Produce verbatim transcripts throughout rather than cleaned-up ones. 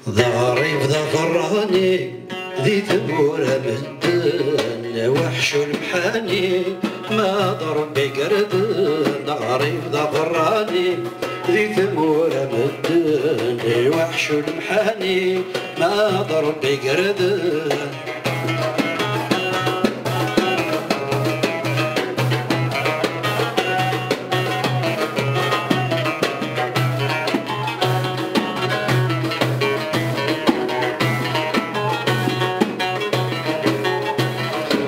D aɣrib d aberrani di tmura medden, lweḥc u lemḥani, ma d Ṛebbi gerden. D aɣrib d aberrani di tmura medden, lweḥc u lemḥani, ma d Ṛebbi gerden.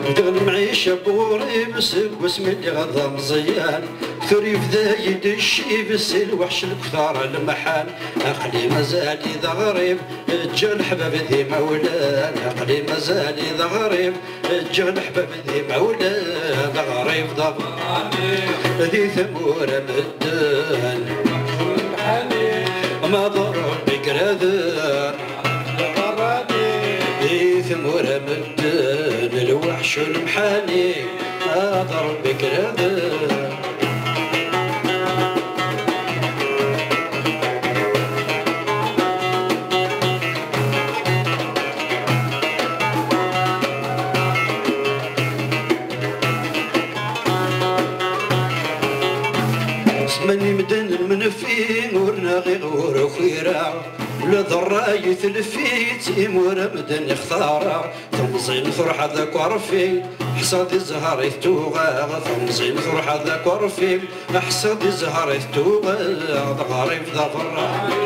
Bdiɣ lemɛica n uɣrib seg wasmi lliɣ d ameẓyan. Tura yebda-yi-d ccib si lweḥc, lektar, lemḥan. Aql-i mazal-i d aɣrib, ǧǧiɣ leḥbab d imawlan. Aql-i mazal-i d aɣrib, ǧǧiɣ leḥbab d imawlan. D aɣrib d aberrani di tmura medden, ma d Ṛebbi graden. Di tmura medden, lweḥc u lemḥani, ma d Ṛebbi graden. Semman imdanen menfi, ur naɣiɣ, ur ukireɣ. Ula d ṛṛay i tlef-itt, imura medden ixtareɣ. Temẓin truḥ ad ak-rfi, ḥṣad i zzher i tuɣeɣ. Temẓin truḥ ad ak-rfi, ḥṣad i zzher i tuɣeɣ. D aɣrib d aberrani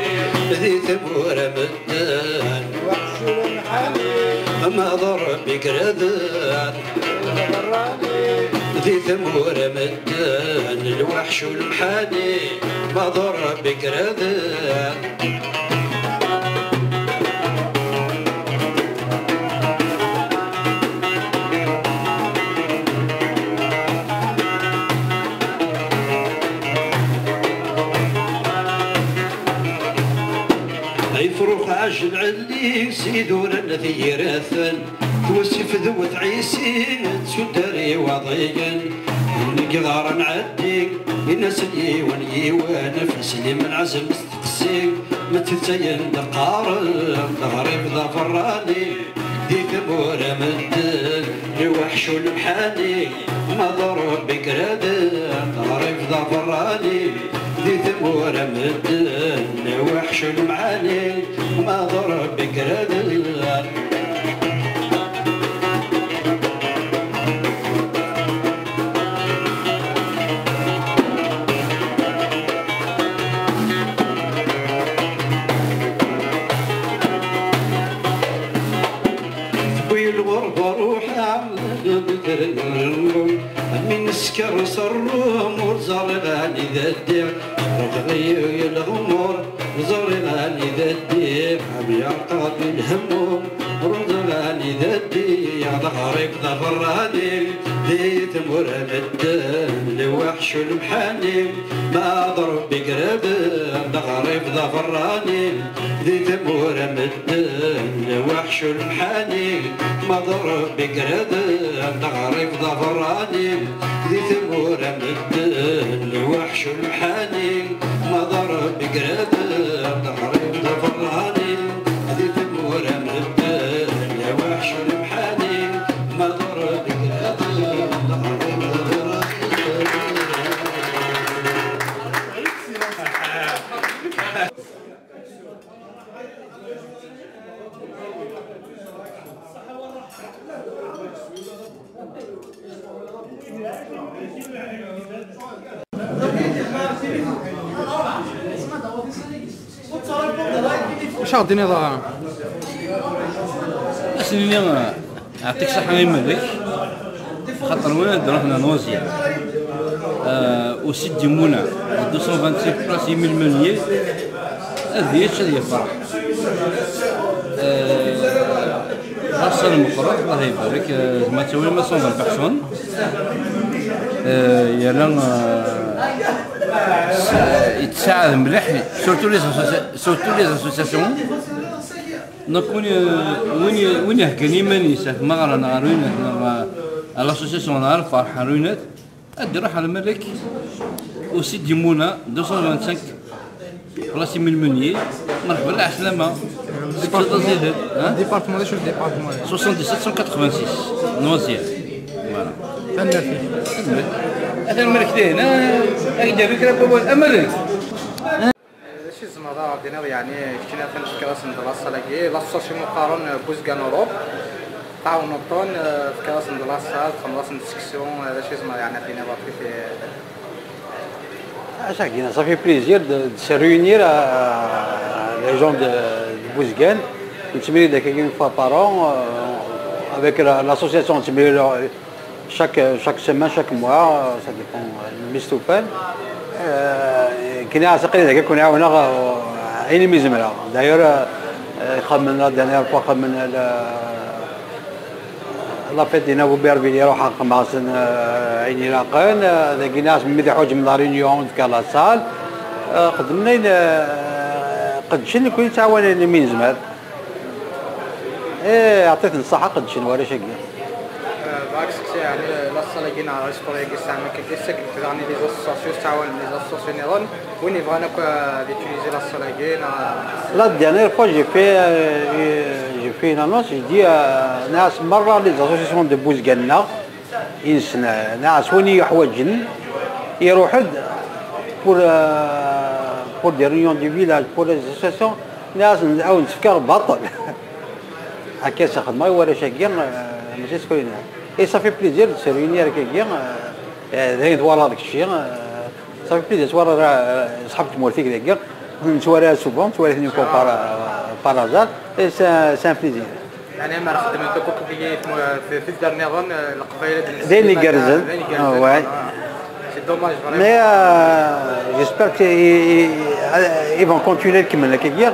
di tmura medden, ma d Ṛebbi graden. Di tmura medden, lweḥc u lemḥani, ma d Ṛebbi graden. Ifrux ɛjel ɛelli s iduran n at yiraten, twasif d wat Ɛisi d tuddar iwaḍiyen. Win i yeɣran ɛeddi, in-asen yiwen yiwen, ɣef Sliman Ɛazem steqsi, ma d titayen d qqaren, d aɣrib d aberrani. Di tmura medden, lweḥc u lemḥani, ma d Ṛebbi graden. D aɣrib d aberrani, di tmura medden, lweḥc u lemḥani, ma d Ṛebbi graden. Tewwi lɣerba ruḥeɣ, mi nesker s ṛṛum, ur ẓriɣ anida ddiɣ. Ruḥeɣ i lɣemur, ur ẓriɣ anida ddiɣ. Am yeɛreq-aɣ di lhemmum, ur ẓriɣ anida ddiɣ. D aɣrib d aberrani, di tmura medden, lweḥc u lemḥani, ma d Ṛebbi graden. D aɣrib d aberrani, di tmura medden, lweḥc u lemḥani, ma d Ṛebbi graden. D aɣrib d aberrani, di tmura medden, lweḥc u lemḥani, ma d Ṛebbi graden. D aɣrib d aberrani, di tmura medden, lweḥc u lemḥani, ma d Ṛebbi graden. D aɣrib d aberrani. Acu ɣ-d-tiniḍ? Ad s-nini, Ɛṭik ṣaḥa i malik, xaṭer win ad d-ruḥen ar Nwaẓyan, euh, aussi d-yemmuna deux cent vingt-cinq place Émile Meunier, ad yečč, ad yefreḥ. Euh, ɣas ad meqqret, Allah ibarek, euh, ma ttawin ma cent vingt personnes. Euh, yerna, euh, s-, yettsaɛad mliḥ, surtout les associa-, surtout les associations. Donc, win, win, win iheggan iman-is ar tmeɣra neɣ ar winat neɣ, uh, à l'association neɣ ar lferḥ ar winat, ad d-iruḥ ar Lmalek, aussi d-yemmuna deux cent vingt-cinq place Émile Meunier. Merḥba, lɛeslama. Département, département, département. Soixante-dix-sept cent quatre-vingt-six, Noisiel. Voilà. Atan merkti hna, ad ak-d-aru kra n wawal. Amerreg. D acu i tzemreḍ ad aɣ-d-tiniḍ, yeɛni, keččini atan tefkiḍ-asen-d laṣal-agi, l'association meqqaren Buzgan Europe, tɛawneḍ-ten, eh, tefkiḍ-asen-d laṣal, txedmeḍ-asen-d seksu, eh, d acu i tzemreḍ, yeɛni, ad tiniḍ ɣef wid i... Ah, ça, ça fait plaisir de, de se réunir, euh, les gens de, de Bouzguène. Nettemlil-d akka une fois par an, euh, avec la, l'association, nettemlil chaque, chaque semaine, chaque mois, euh, ça dépend, euh, mi s-tufam. Euh, kna aql-i dagi, ad ken-ɛawneɣ, euh, ayen umi zemreɣ. D'ailleurs, euh, euh, xedmen la dernière fois, xedmen la, la fête dina Bouberville, ruḥeɣ xedmeɣ-asen, euh, ayen ilaqen, euh, dagi nniɣ-as mi d-iḥwaǧem la réunion, tefka la salle, euh, xedmen ayen, euh, qedcen, nekkni nettɛawan ayen umi nezmer. Eh, yeɛṭi-ten ṣṣeḥḥa, qedcen warrac-agi. Euh, bɣiɣ ad k-sseqsiɣ, yeɛni, la salle-agi neɣ restaurant-agi tesɛam akka, akken daɣen les associations, tettɛawanem les associations nniḍen? Win yebɣan akk, euh, ad utiliser la salle-agi, neɣ... La dernière fois, j'ai fait, euh, j'ai fait une annonce, j'ai dit, euh, nniɣ-as merra les associations de Bouzguène-nneɣ, i nessen, euh, nniɣ-as win i yuḥwaǧen, iruḥ-d pour, euh, pour des réunions du village, pour les associations, nniɣ-as ad wen-tt-fkeɣ baṭel. Akka i s-xedmeɣ i warrac-agi, euh, mačči s kra. Et ça fait plaisir de se réunir akkagi, euh, euh, d ayen twalaḍ kečči, euh, Ça fait plaisir, ttwaliɣ, euh, ṣṣḥab n tmurt-ik dagi, nettwali souvent, nettwali-ten une fois par, euh, par hasard, et c'est un, c'est un plaisir. Yeɛni, ma xeddment akk akkagi fi, fi, fi dderya nniḍen, euh, Leqbayel ad... D ayen igerrzen. D ayen igerrzen, ah, ouais, voilà. C'est dommage, vraiment. Mais, euh, j'espère qu'ils, ils vont continuer de kemmel akkagi,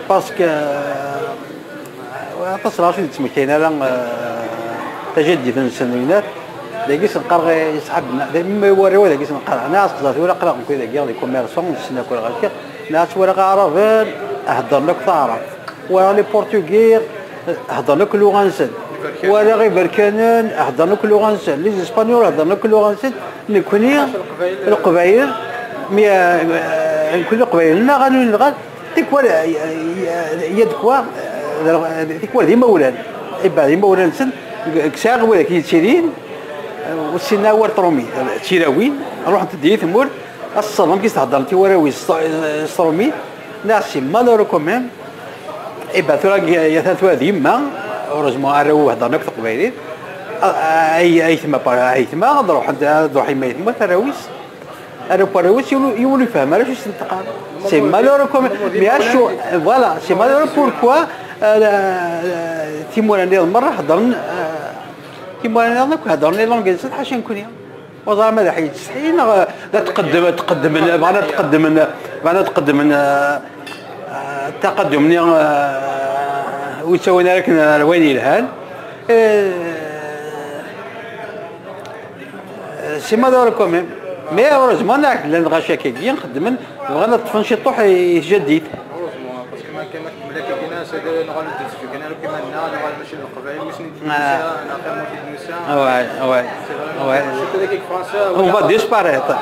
parce que, euh, Aṭas n lɣaci ur d-ttmektayen ara, eh, tajaddit-nsen, winat. Dagi s-neqqar i ṣṣḥab-nneɣ, dagi ma warraw, dagi s-neqqar, ana asqeẓ tura aql-aɣ nekk dagi, les commerçants, nessen akk lɣaci. Nniɣ-as walaɣ aɛraben, heddren akk taɛrabt. Walaɣ les portugais, heddren akk lluɣa-nsen. Walaɣ iberkanen, heddren akk lluɣa-nsen. Les espagnols, heddren akk lluɣa-nsen. Nekkni, leqbayel, mi, eh, nekkni leqbayel-nneɣ, anu nɣan, Tikwal, il y a de quoi, euh, tikwal d imawlan. Iba d imawlan-nsen, sɛiɣ widak yettilin, euh, ur ssinen awal trumit, d tilawin, ruḥent-d i tmurt, ass-a amek i s-theddrent i warraw-is s, s trumit, neɣ c'est malheureux quand même. Iba tura, atan tura d yemma, heureusement arraw heddren akk taqbaylit, ay, aytma, aytma, ad ruḥent, ad ruḥ yemma i tmurt, arraw-is, Ara warraw-is yiwen, yiwen ur yefhem ara acu i sen-teqqar. C'est malheureux comme, mais acu, voilà, c'est malheureux pourquoi, euh, timura nniḍen merra heddren, euh, timura nniḍen akk heddren les langues-nsen ḥaca nekkni. Ur ẓriɣ ma d aḥ yettsetḥi neɣ d tqeddem, tqeddmen, bɣan ad tqeddmen, bɣan ad tqeddmen, euh, euh, taqaddum-nni, euh, ur ttawin ara akken ar wayen yelhan. Euh, C'est malheureux quand même. Mais heureusement, neɣ llan lɣaci akkagi xeddmen, bɣan ad ṭṭfen ciṭuḥ i tjaddit. Heureusement, parce que ma kan ma tkemmel akka, kina, c'est-à-dire, nuɣal ur d-nettfegna akk iman-nneɣ, nuɣal mačči d Leqbayel, wissen i d-nusa, neɣ tamurt i d-nusa. Ouais, ouais. C'est vraiment, ouais, surtout dagi deg Fransa, on va disparaître.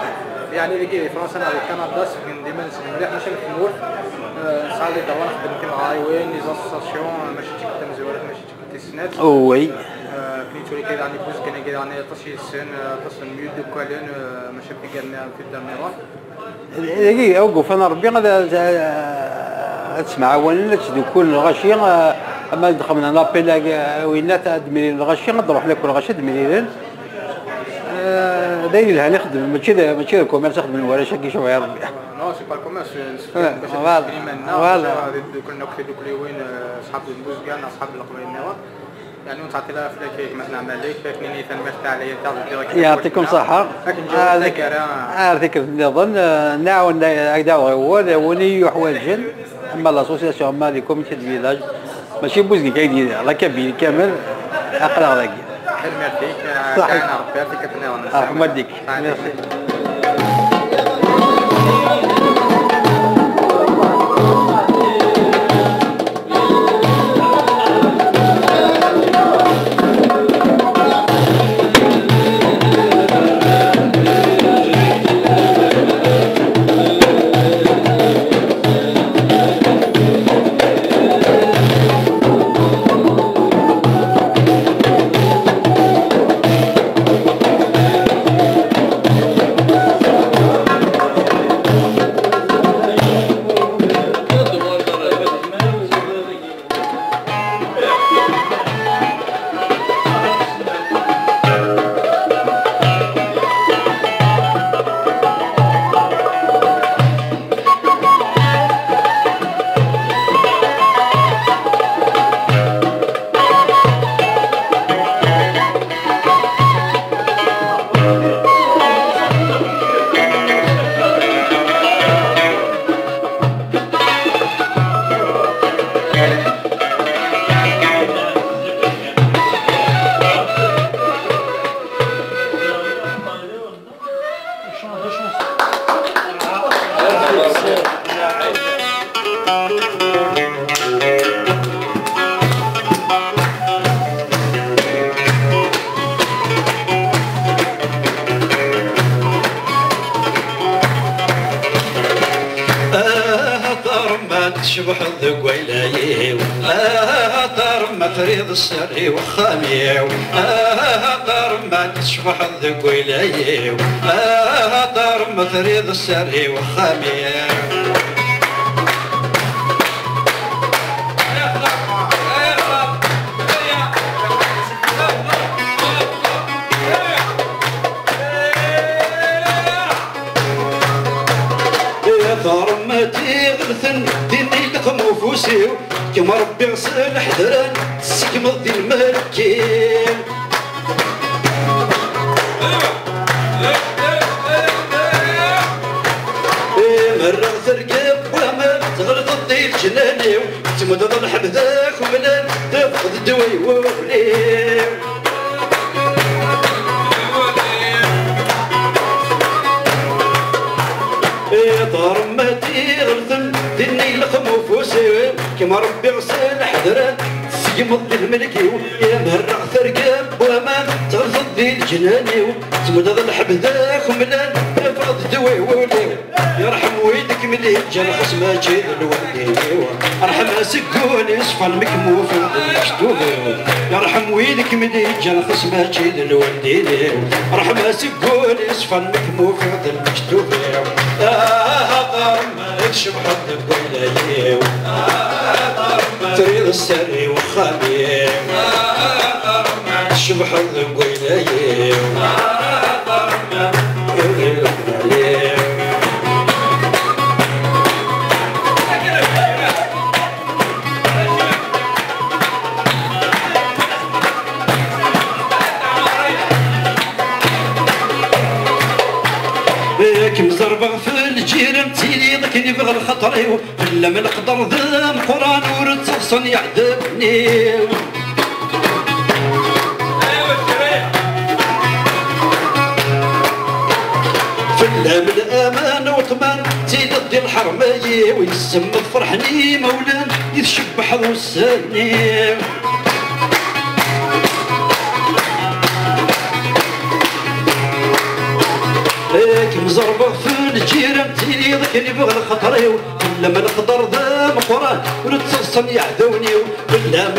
Yeɛni dagi di Fransa neɣ di Kanada, sbeggen-d iman-nsen mliḥ, mačči am tmurt. Euh, nesɛa les droits nexdem timeɣriwin, les associations, mačči d tikkelt tamezwarut, mačči d tikkelt tis snat. Oui. Euh, akken yettwali kan daɣen i Buzgan-agi daɣen aṭas yes-sen, euh, aṭas n myuddukalen, euh, mačči am tigar-nni, am tiddar nniḍen. Dagi, awg ufan Rebbi ad, ad, ad ttemɛawanen, ad ttdukkulen lɣaci, euh, ama ad xedmen un appel, euh, winna ad d-mlilen lɣaci, ad ruḥen akk lɣaci ad d-mlilen. Euh, d ayen yelhan i xeddmen, mačči d, mačči d commerce i xeddmen warrac-agi, cebḥ i Rebbi. Non, c'est pas le commerce, c'est, c'est, voilà, bac ad d-sseknen iman-nneɣ, voilà, bac ad dduklen akk tiddukkliwin, euh, ṣṣḥab n Buzgan, ṣṣḥab n Leqbayel nniḍen. يعني، ونتعطي لها فلاكي كما نعمل لك، فاكني نيثان مرتاح عليا، تاع الديريكت. يعطيكم الصحة. لكن جو آه، ذاك الذكر. آه، ذكر النظام، آه، نعاون هكذا وغيوال، وني يحوالجن. أما l'association، أما les comités de village، ماشي بوزكي كاين، لا كابيل كامل، أقرا ذاك. خير، ميرسي. صحيح. كان ربي يعطيك النعمة. آه، مرحبا بك. Merci. Ah, taremmat tcebḥeḍ deg wayla-iw. Ah, taremmat triḍ sser i wexxam-iw. Ah, taremmat tcebḥeḍ deg wayla-iw. Ah, taremmat triḍ sser i wexxam-iw. Taremmat iɣelten, din ileqm ufus-iw, kem Rebbi s leḥder, tseggmeḍ di lmelk-iw. Merra tergeb waman, tɣelṭeḍ di leǧnan-iw, tmuddeḍ lḥeb d akemlan, tafeḍ ddwa i wul-iw. Taremmat iɣelten, din ileqm ufus-iw, kem Rebbi s leḥder, tseggmeḍ di lmelk-iw. Merra tergeb waman, tɣelṭeḍ di leǧnan-iw, tmuddeḍ lḥeb d akemlan, tafeḍ ddwa i wul-iw. Yerḥem wid kem-id-yeǧǧan, xas mačči d lwaldin-iw. Rḥem aseggun yeṣfan mi kem-ufiɣ d lmektub-iw. Yerḥem wid kem-id-yeǧǧan, xas mačči d lwaldin-iw. Rḥem aseggun yeṣfan mi kem-ufiɣ d lmektub-iw. Ah, taremmat tcebḥeḍ deg wayla-iw. Triḍ sser i wexxam-iw. Tcebḥeḍ deg wayla-iw. Kem zerbeɣ f lǧiran, tiliḍ akken yebɣa lxaṭer-iw. Fell-am leqder d ameqqran, ur ttaḍsan iɛdawen-iw. Fell-am laman uṭman, tiliḍ di lḥerma-iw, yessemmed ferḥen imawlan, i tcebbeḥ d ussan-iw. Kem zerbeɣ f lǧiran, tiliḍ akken yebɣa lxaṭer-iw. Fell-am leqder d ameqqran, ur ttaḍsan iɛdawen-iw. Fell-am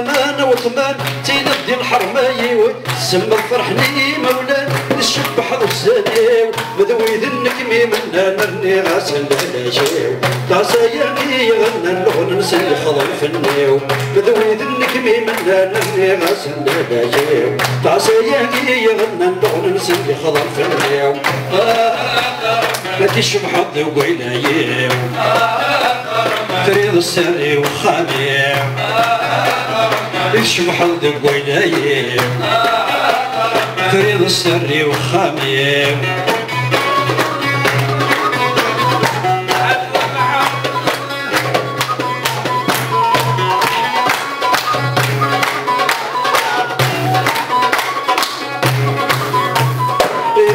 laman uṭman, tiliḍ di lḥerma-iw. Semmeḍ ferḥen imawlan, tcebbeḥ d ussan-iw. Ma d wid-nnek mi mennan, rniɣ-asen lehlak-iw. Ṭas-aya i iɣennan leɣna-nsen yexḍan fell-iw. Ma d wid-nnek mi mennan, rniɣ-asen lehlak-iw. Ṭas-aya i iɣennan leɣna-nsen yexḍan fell-iw. Ah, ma tcebḥeḍ deg wayla-iw. Triḍ sser i wexxam-iw. I tcebḥeḍ deg wayla-iw. Triḍ sser i wexxam-iw.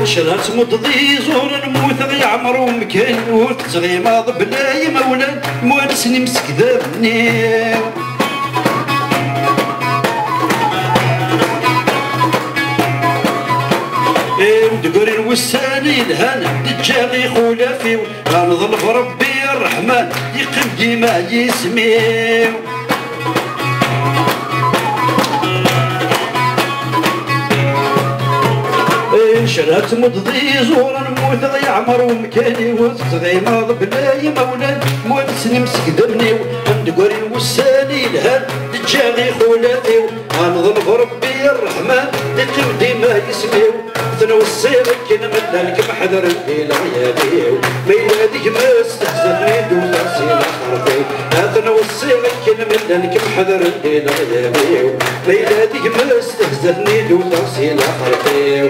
Ncra tmuddeḍ iẓuran, mmuteɣ yeɛmer umkan, ur tettɣimaḍ bla imawlan, mwansen imsekdaben-iw. Imdegrin wussan yelhan, d-ǧǧaɣ ixulaf-iw, ad neḍleb Rebbi Ṛṛeḥman, yeqqim dima yisem-iw. Ncra tmuddeḍ iẓuran, mmuteɣ yeɛmer umkan-iw, ur tettɣimaḍ bla imawlan, mwansen imsekdaben-iw, ad degrin wussan yelhan, d-ǧǧaɣ ixulaf-iw, ad neḍleb Ṛebbi Ṛṛeḥman, yeqqim dima yisem-iw. Ad ten-weṣṣiɣ akken ma llan kem-ḥedren di leɣyab-iw. Ma yella d gma-s tehza-ten-id ur tersi laxert-iw. Ad ten-weṣṣiɣ akken ma llan kem-ḥedren di leɣyab-iw. Ma yella d gma-s tehza-ten-id ur tersi laxert-iw.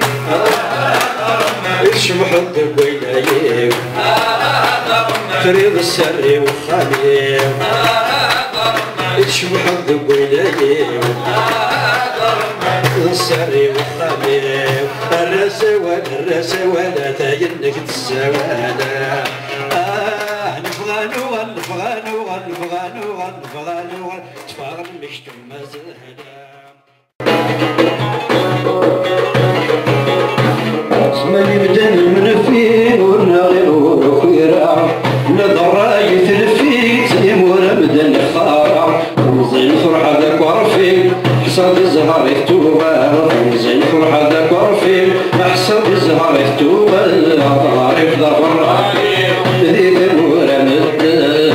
I tcebḥeḍ deg wayla-iw. Triḍ sser i wexxam-iw. I tcebḥeḍ deg wayla-iw. D sser-iw, uxxam-iw, err-as awal, err-as awal, ata yennek d ssawal. Ah, neffeɣ ad nuɣal, neffeɣ ad nuɣal, neffeɣ ad nuɣal, neffeɣ ad nuɣal, tteffɣen mektum mazal. Asma yebdan lemneffi ur neɣ ur ukireɣ, la d ṛṛay i tleffi, ttlim ur amdan ixtareɣ. Temẓin truḥ d akerfi, ḥṣel di zzher i tuɣal. Temẓin truḥ d akerfi, ḥṣel di zzher i tuɣal. Ɣrib d aberrani, di tmura medden.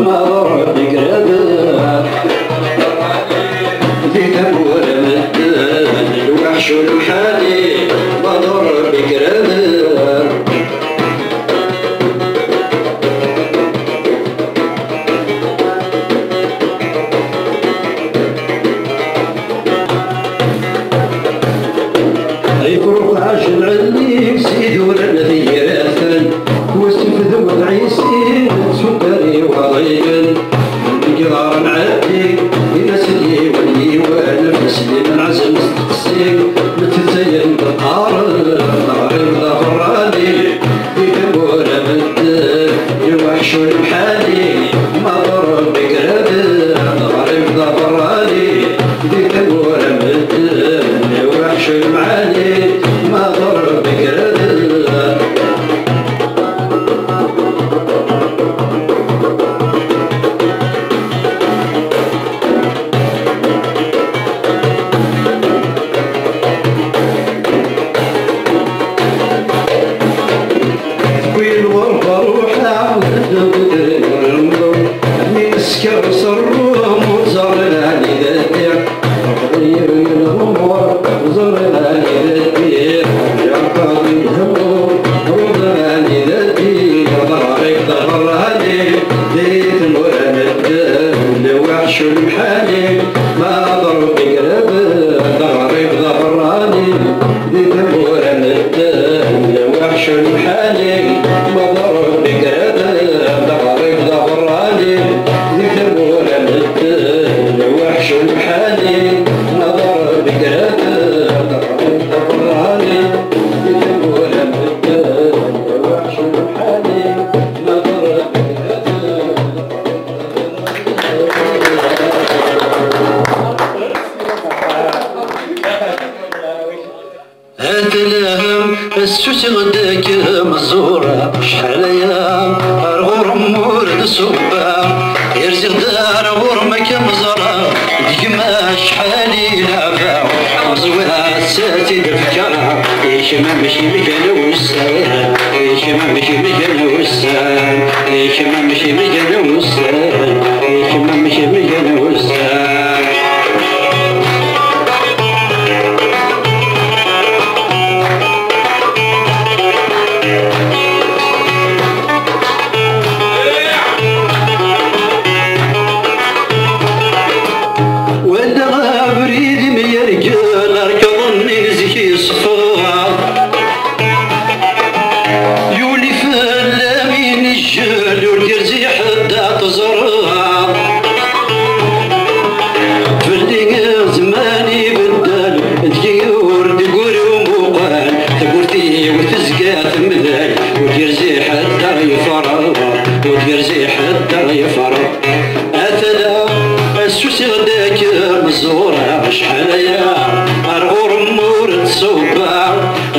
Ma d Ṛebbi igraden, di tmura medden, lweḥc u lemḥani, ma d Ṛebbi igraden. Ifruq ɛac lɛelli, s idurar n tigraten, wasif d uḍɛisi, s uddar iwaḍiyen. Deg iḍarren ɛeddi, in-as-d yiwen yiwen, ɣef Sliman ɛzem s teqsi, mettetayen d qqaren, ɣrib d aberrani. Di tmura medden, lweḥc u lemḥani, ma d Ṛebbi igraden. Ɣrib d aberrani, di tmura medden, lweḥc u lemɛani, ma d Ṛebbi igraden. Win ɣur-k ruḥeɣ, d ddew d ddren ur nḍu. Mi nesker s ṛṛum, ur ẓerren ɛni d addi. Ṛebbi yebyen lumuṛ, ur ẓerren ɛni d addi. Yeɛṭa di lehmum, ur ẓerren ɛni d addi. Ḍhar-ik d aberrani, di tmura medden, lweḥc u lemḥani. Ma d Ṛebbi igraden, d aɣrib d aberrani. Di tmura medden, lweḥc u lemḥani, ma d Ṛebbi igraden, d aɣrib d aberrani. Di tmura medden, lweḥc u lemḥani, ma d Ṛebbi igraden, d aɣrib d aberrani. Di tmura medden, lweḥc u lemḥani, ma d Ṛebbi igraden. Atan ass-a usiɣ-d akka meẓẓureɣ, acḥal aya ar ɣur-m ur d-ṣubbeɣ, rziɣ-d ar ɣur-m akka meẓreɣ, d gma acḥal i leɛbeɣ, meẓwi ass-a ad tt-id-fkeɣ, i kemm amek i mgan wussan, i kemm amek i mgan wussan, i kemm amek i mgan wussan, i kemm amek i mgan wussan. Walaɣ abrid-im yergel, arkaḍ-nni n zik yeṣfa. Yuli fell-am inijjel, ur d-yerzi ḥedd ad t-ẓreɣ. Fell-i zzman ibeddel, deg-i ur d-guri umuqel. Tawwurt-iw tezga temdel, ur d-yerzi ḥedd ad ɣ-yefreq, ur d-yerzi ḥedd ad ɣ-yefreq. Atan ass usiɣ-d akka meẓẓureɣ, acḥal aya ar ɣur-m ur d-ṣubbeɣ.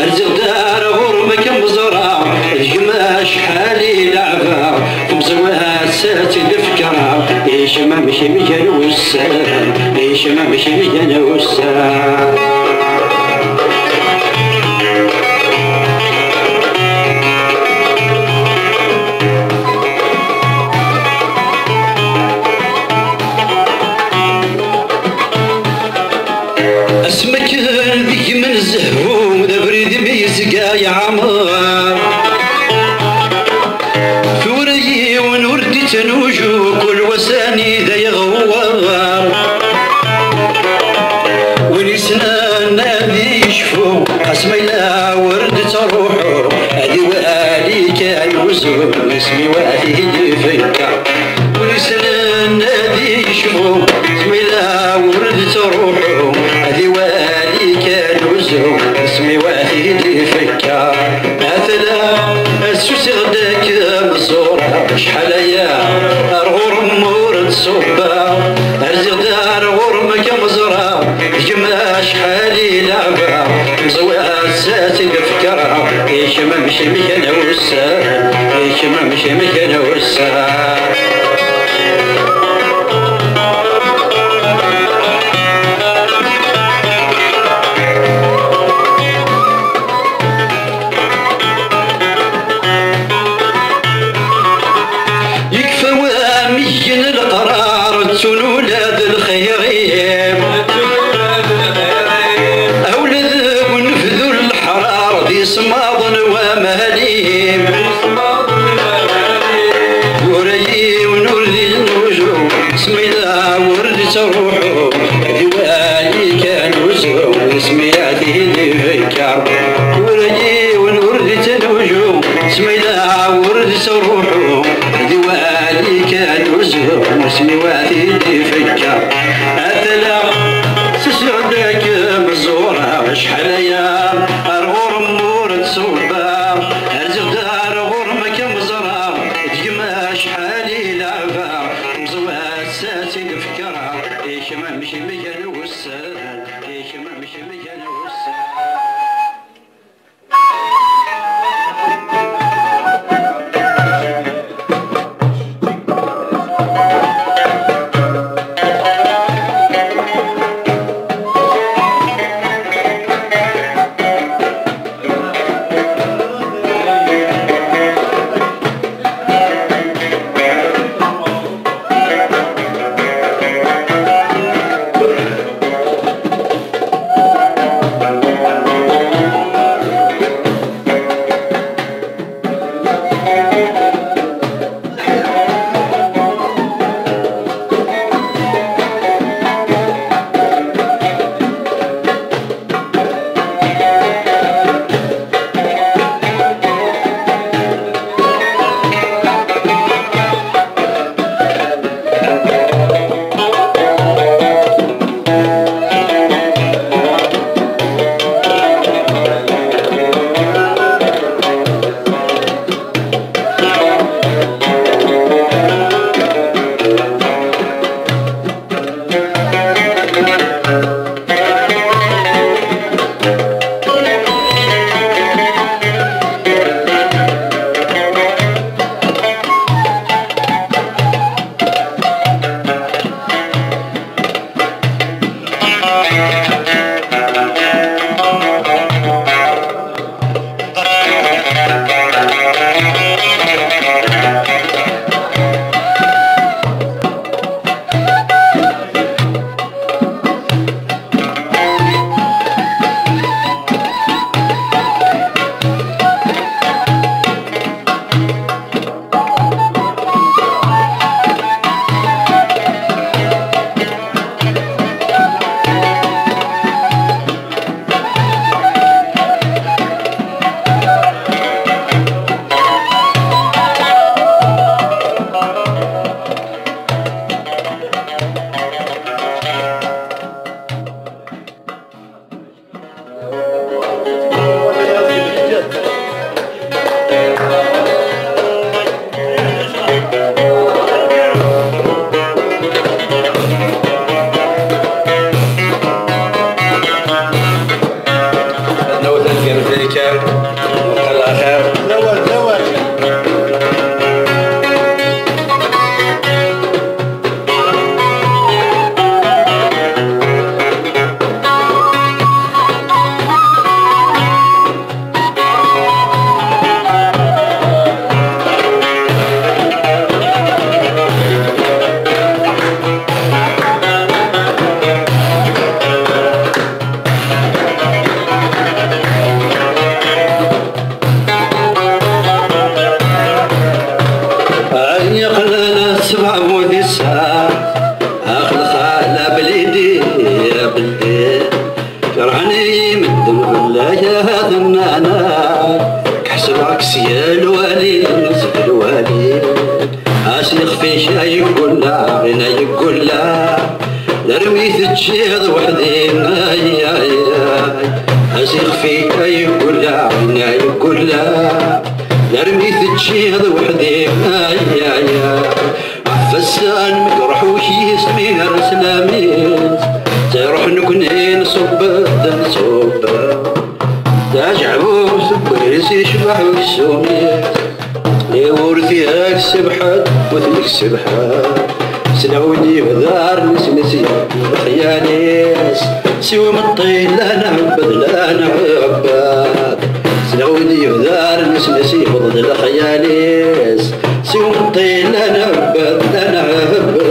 Rziɣ-d ar ɣur-m akka meẓreɣ, d gma acḥal i leɛbeɣ. Temẓi-w ass-a ad tt-id-fkeɣ, i kemm amek i mgan wussan, i kemm amek i mgan wussan. Asmi akken d gma n zzehbu, d abrid-im yezga yeɛmer. Tura yiwen ur d-ittnuju, kul wass anida yeɣwer. Win yessnen ad yecfu, asma yella ur d-ttruḥu, ad iwali kan uzur, isem-iw ad t-id-ifekka. Win yessnen ad yecfu, asma yella ur d-ttruḥu. Kemm amek i m-gan wussan, kemm amek i m-gan wussan. Yekfa wamig n leqrar, ttun ula d lxir-im. Awla deg unebdu n leḥrar, d isemmaḍen wamahal-im. Ur yiwen ur d-yennuju, smida ur d-ttruḥu, d wali kan usu, smida d-ifekker. Ur yiwen ur d-ttnuju, smida ur d-ttruḥu, d wali kan usu, smida d-ifekker. Atala, s suɛda kem ẓureɣ, acḥal aya ar ɣur-m ur d-ṣubbeɣ, rziɣ-d ar ɣur-m kem ẓreɣ, d gma acḥal i leɛbeɣ, meẓẓu ass-a tt-id-fekkreɣ, i kemm amek i m-gan wussan, i kemm amek i m-gan wussan. Nawet ad gren taykan, nqal axir. Lawal, lawal. Ay iqlan sebɛa wudis, ax lxala blidi, blidi. Kerhen-iyi medden fell-ak ad nnan, ḥesbeɣ-k s yal wali, s yal wali. A s yixef-ik ay ggulla, in ay ggulla. Larmi teččiḍ weḥd-i, ay, ay, ay. A s yixef-ik ay ggulla, in ay ggulla. Larmi teččiḍ weḥd-i, ay, ay, ay. Ɣef wassan mi iruḥ ukis mi ara s lamis, ttruḥ nekni nṣubb-d, nṣubb-d. Tajeɛbubt n wis Yecbeḥ uksum-is, ur t-yekseb ḥedd, ur t-yekseb ḥedd. Sliɣ win yebdaren isem-is, lexyal-is, siwa imeṭṭi la nɛebbed, la nɛebbed. Sliɣ win yebdaren isem-is, yebḍ-d lexyal-is, siwa imeṭṭi la nɛebbed, la nɛebbed.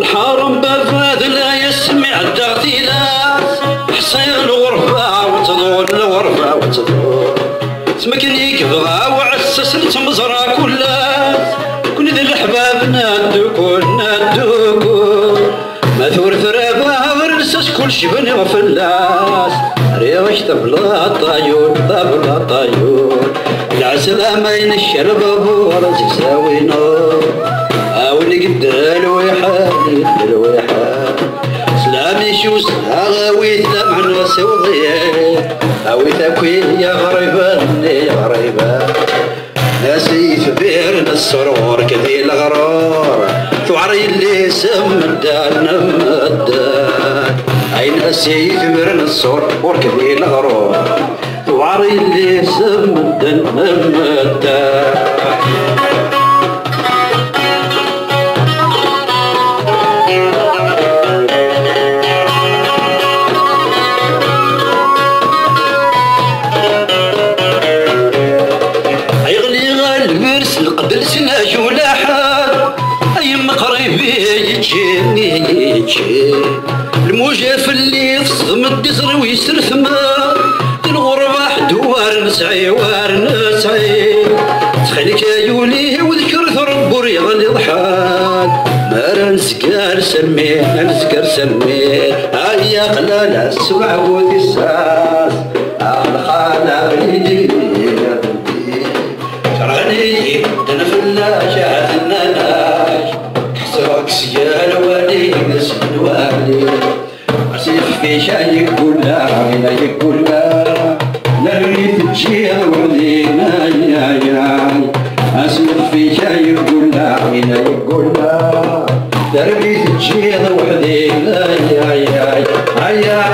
Lḥaṛem baba d layas mi ɛeddaɣ tilas, ḥṣiɣ lɣerba wettḍul, lɣerba wettḍul. Tmekken i yebɣa uɛessas n tmeẓra kullas, kun d leḥbab n ddukul, n ddukul. Ma tura traba ɣer lsas kulci bniɣ fell-as. Rriɣ-ak tablaṭ a yul, tablaṭ a yul. Lɛeslama-inek a lbabur zegzaw-inu. A win igedden lwiḥed, igedden lwiḥed. Slam-ik usneɣ, awit lameɛna siwḍ-iyi. Awit akk i yaɣriben, iɣriben. Nnas i yitbiren ṣṣur ɣur-k di leɣrur, tuɛer yelli-s n medden, n medden. Ay nnas i yitbiren ṣṣur ɣur-k di leɣrur, tuɛer yelli-s n medden, n medden. Ay ɣliɣ a lbers lqbel s najulaḥa, ay meqrib i yečči, i yečči. Lmuja fell-i teṣdem-d iẓri-w yesretma, di lɣerba ḥedd war nesɛi, war nesɛi. Ttxil-k ay ul-iw, ḍkert Rebbi ur yeɣliḍ ḥal. Mi ara nezger s lmil, nezger s lmil. Ay aqlal a ssbeɛ bu tissas, a lxal aql-i-d. Kerhen-iyi medden fell-ak, ahat nnan-ak. Ḥesreɣ-k s yal wali, s yal wali. Asixef-ik a yeggula, a yeggula. Nerwi teǧǧiḍ weḥd-i, ay, ay, ay. Asixef-ik a yeggula, a yeggula. Nerwi teǧǧiḍ weḥd-i, ay, ay, ay. Ay, ay.